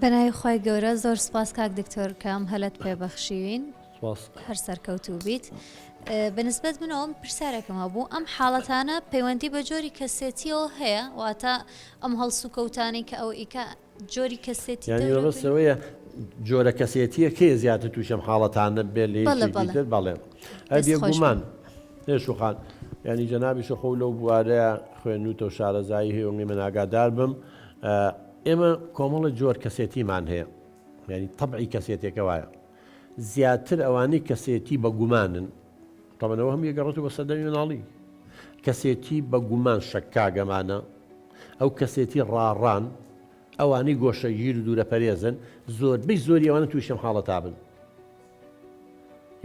بەناوی خوای گەورە زۆر سپاس کاک دکتۆر کە ئەم هەلەت پێ بەخشیوین هەر سەرکەوتوو بیت بەنسبەت منەوە پرسیارێکم هەبوو ئەم حاڵەتانە پەیوەندی بە جۆری کەسێتیەوە هەیە واتە ئەم هەڵسوکەوتانەی کە ئەو ئیکا جۆری کەسێتی یانی مەبەست ئەوەیە جۆرە کەسێتیە کێ زیاتر تووشی ئەم حاڵەتانە بێت لە یەکێکی تر بەڵێ هەر بێگومان هێشوخان ینی جەنابیشە خۆ لەو بوارەیە خوێنوتە و شارەزایی هەیە و من ئاگادار بم ئێمە کۆمەڵە جۆر کەسێتیمان هەیە ینی تەبعی کەسێتێکە وایە زیاتر ئەوانەی کەسێتی بە گومانن تەمەنەوە هەم یەگەڕێتەوە بە سەردەمی مناڵی کەسێتی بە گومان شەکاگەمانە ئەو کەسێتی ڕاڕان ئەوانەی گۆشەگیر و دوورەپەرێزن زۆربەی زۆری ئەوانە تووشی ئەم حاڵەتا بن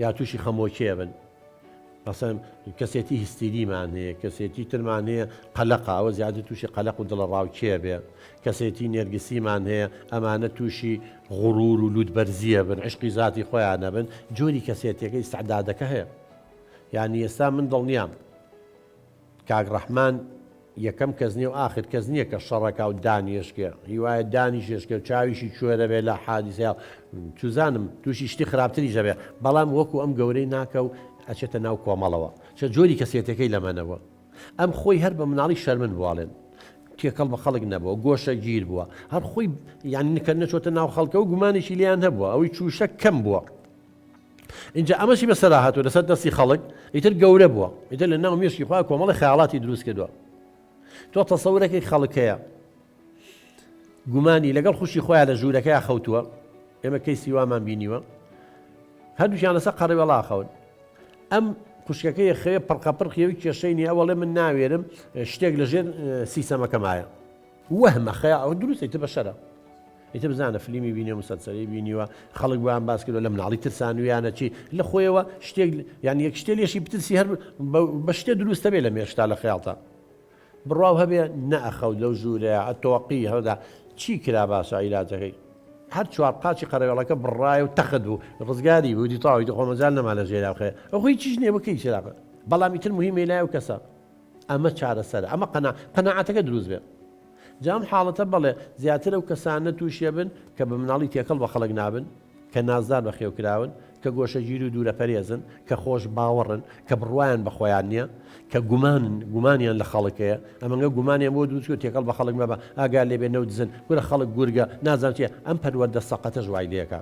یا تووشی خەمۆکێ بن مەسەن کەسێتی هیستیریمان هەیە کەسێتی ترمان هەیە قەلەقە ئەوە زیاتر تووشی قەلەق و دڵەڕاوکێ بێ کەسێتی نێرگسیمان هەیە ئەمانە تووشی غرور و لوت بەرزیە بن عشقی زاتی خۆیانە بن جۆری کەسێتیەکە ئیستعدادەکە هەیە یعنی ئێستا من دڵنیام کاک ڕەحمان یەکەم کەس نیە و ئاخر کەس نیە کە شەڕەکا و دانی ئەشکێ هیوایە دانیش ئەشکێ و چاویشی کوێرە بێ لە حادیسەیا چوزانم توشی شتی خراپتریش ئەبێ بەڵام وەکو ئەم گەورەی ناکە و ئەچێتە ناو کۆمەڵەوە چە جۆری کەسێتەکەی لەمە نەبووە ئەم خۆی هەر بە مناڵی شەرمن بوو ئەڵێن تێکەڵ بە خەڵک نەبووە گۆشە گیر بووە هەر خۆی یان نکە نەچۆتە ناو خەڵکە و گومانێکی لیان هەبووە ئەوەی چوشە کەم بووە ئینجا ئەمەشی بەسەرا هاتووە لەسەر دەستی خەڵک ئیتر گەورە بووە ئیتر لە ناو مێشکی خۆیان کۆمەڵی خەیاڵاتی دروست کردووە تۆ تەسەورەکەی خەڵک هەیە گومانی لەگەڵ خوشی خۆیان لە ژوورەکەی خەوتووە ئێمە کەیسی وامان بینیوە هەردووکیان لەسەر قەڕێوەڵا خەون ئەم خوشکەکەی خەوێ پڕقەپڕقی و کێشەی نییە ئەوەڵێ من ناوێرم شتێک لەژێر سیسەمەکەمایە وەهمە خەیا ئەوە دروستە ئیتر بەشەرە ئیتر بزانە فلیمی بینیوە مسەلسەلەی بینیوە خەڵک بۆیان باس کردوە لە مناڵی ترسانویانە چی لە خۆیەوە شتێک یان یەک شتێ لێشی بترسی هەر بە شتێ دروستە بێ لە مێشتا لە خەیاڵتا بڕواو هەبێ نەئەخەوت لەو ژوورەیە ئەتۆقی هەودا چی کرا باشە عیلاجەکەی هەر چوار قاچی قەرەوێڵەکە بڕایە و تەخت بوو ڕزگاری بوو دی تەواوی خۆ مەجال نەما لە ژێرا بخەوێ ئەو خۆی چیش نییە بکەی چراغ بەڵام ئیتر مهمەی لای ئەو کەسە ئەمە چارەسەرە ئەمە قەنا قەناعەتەکە دروست بێ جا ئەم حاڵەتە بەڵێ زیاتر ئەو کەسانە تووشێ بن کە بە مناڵی تێکەڵ بە خەڵک نابن کە نازدار بەخێو کراون کە گۆشەگیر و دوورە پەرێزن کە خۆش باوەڕن کە بڕوایان بە خۆیان نییە کە گومانن گومانیان لە خەڵک هەیە ئەمەنگە گومانیان بۆ دروست کرد تێکەڵ بە خەڵک مەبە ئاگا لێ بێ نەودزن کورە خەڵک گورگە نازانم چیە ئەم پەروەردە سەقەتەش وای لێکا.